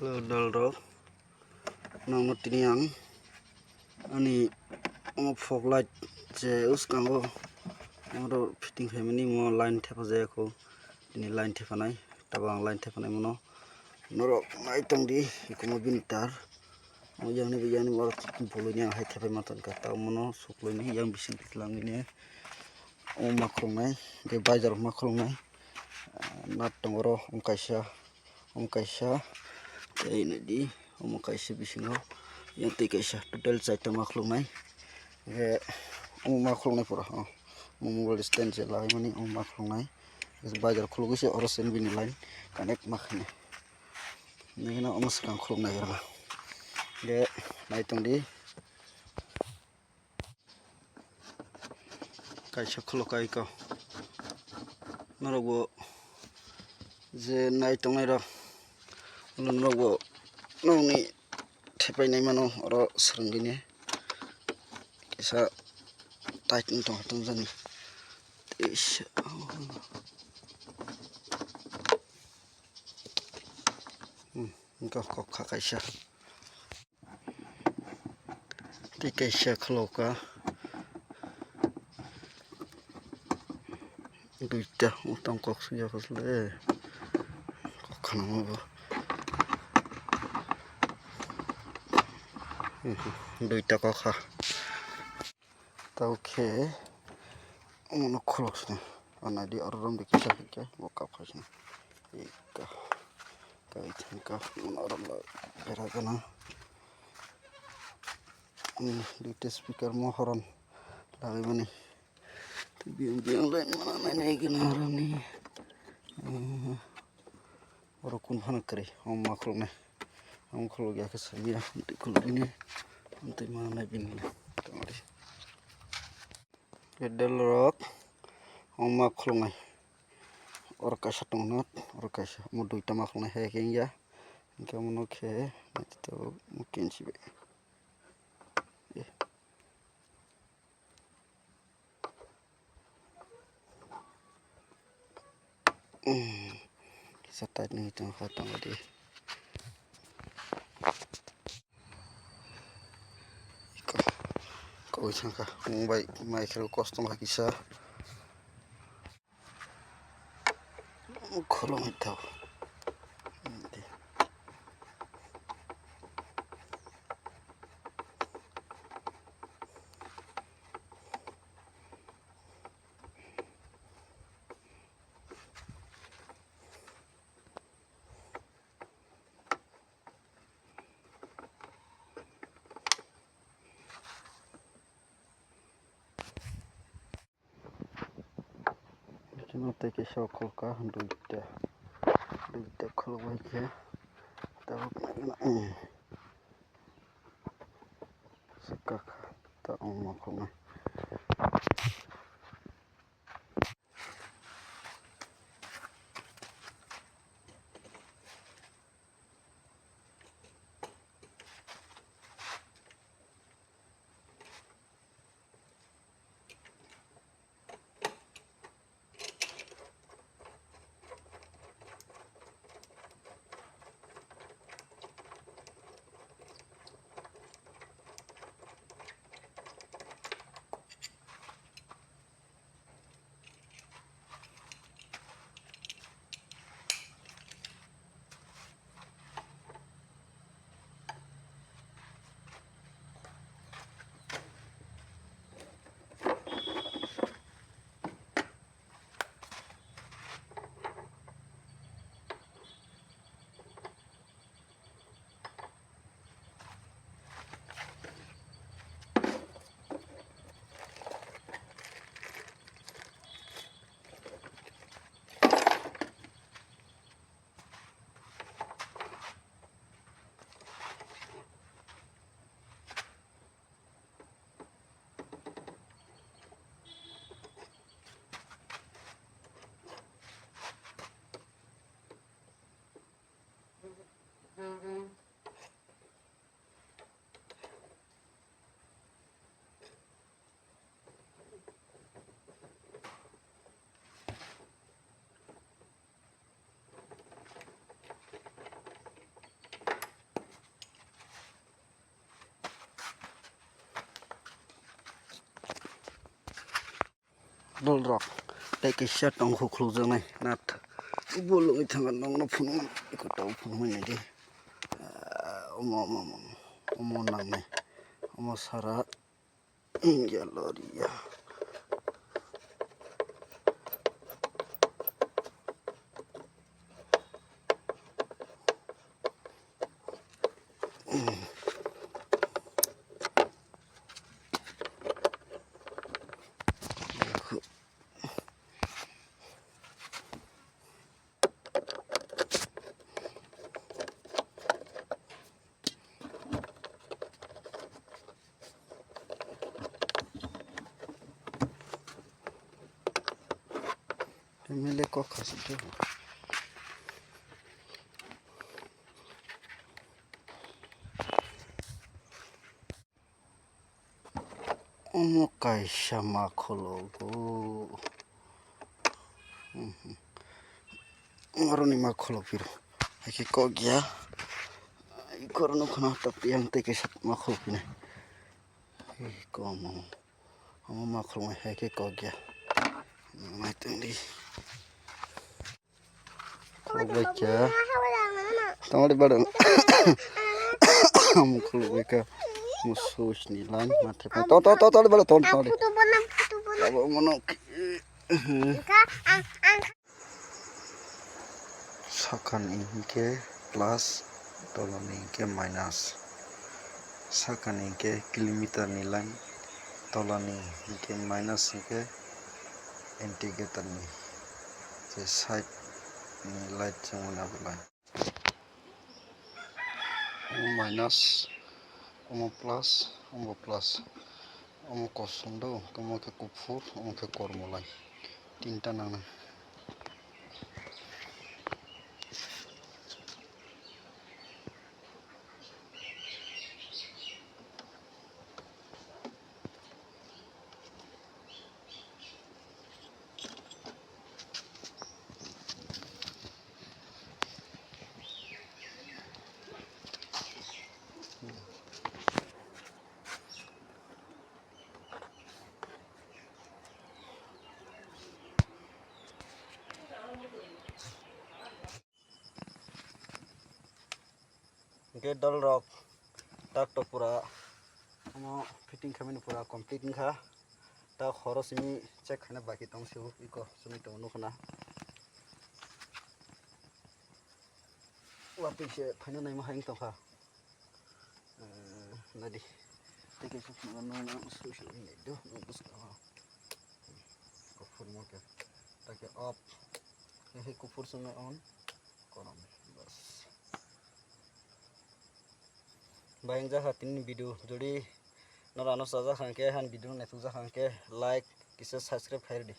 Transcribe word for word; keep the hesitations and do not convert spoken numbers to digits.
Hello, dol rok. Nangno tini ang ani omo fog light je uskango oro fitting khaimani mo line thepa jaya kho. Tini line thepanai, tabang line thepanai mono. Norok nai tongdi, ikomo bini tar. O yang ni, yang ni oro boloi ni ang hai thepai ma tongkha. Tamo no sukloi ni yang bising tiklang ni. O ma khulungnai, tei bajar ma khulungnai. Ah, nat tongo oro, wng kaisa, wng kaisa, tei nai di, omo kaisa bisingo, yang tei kaisa, total chaita ma khulungnai. Hingke omo ma khulungnai pura, o, omo mobile stand se laimani, omo ma khulungnai. Bajar khulugwi se oro se bini line connect ma khainai. Nini no omo swkang khuluk nai oro. Hingke nai tongdi. Kaisa khuluk kai ko. Norok bo je nai tongnai rok. Norok bo nokni thepai nai mano oro swrwngwi ne. Kisa tight wng tong tong jani. Teisa. Hmm, wngkha kok kha kaisa. Tei kaisa khuluk ka. Duita wng tong kok sui ya kosle. Kok kha nang bo. Duita kok kha. Tao khe omono khuluk sini. O nai di, oro rom de kisa khe bo kap khai sini. Ika. Kai thang ka, omo oro lo bera gana. Hmm, duita speaker mo horon lagai mani. Biyang biyang lai mana nai nai gana oro ni. Hmm. Oro kun phano kwrwi, omo ma khuluknai. Omo khuluk ya khe samiya, tei khuluknai, tei ma nai bini na. Tongri. Pedal rok, omo ma khuluknai. Oro kaisa tongno, oro kaisa, omo duita ma khuluknai hai khe wngya. Hingke omo no khe, naithotok, omo kensi bai. Kisa tight ni tong kha tong di. Ko, ko sangka, mung bai mai khero kos tong kha kisa. Khulumwi thago. Bichino tei kaisa khulka duita, duita khuluk bai khe tabuk naina, eh, swkak ta wngma khuluknai. Dolrok tei kisa tong hukhlukjaknai nath. Bo lungwi thangkha nokno phunukmani, eko tabuk phunukmani naidi. Ah, omo, omo, omo, omo nangnai. Omo sara. Yaloria. Mele kok khasuk de. Omo kaisa ma khologo. Mhm. Aroni ma kholok piro. Haikhe kok ya. Ikorno khana tapti ang tei kaisa ma khologo pina. Ei komo. Omo ma khulumui hai khe kok ya. Nai tongdi. Khuluk bai kha. Tongdi bada. Omo khuluk bai kha. Musu sini lan mate. To, to, to, to, bada, to, to. Abo mono. Sakani hinkhe plus, tolani hinkhe minus. Sakani hinkhe kilometer ni line, tolani hinkhe minus hinkhe indicator ni je side ni light chwngmani abo line. Omo minus, omo plus, omo plus. Omo kosom do, omo khe kuphur, omo khe kormo line. Tinta nangnai. Hinkhe dolrok tak tok pura omo fitting khaimani pura complete wngkha. Tak horo simi check khaina baki tong sio iko simi tongo nukho na. Watwi se phaina naima hai wng tongkha. Eh, nadi. Tei kaisa phunukgo nung nang sui sui wng nai do, nung bwskango. Kuphur mo khe. Ta khe off. He he kuphur swngnai on. Korom. Bas. Bai wng jakha tini video. Jodi norano chajak hwnkhe, han video naithok jak hwnkhe, like, kisa subscribe khai rwdi.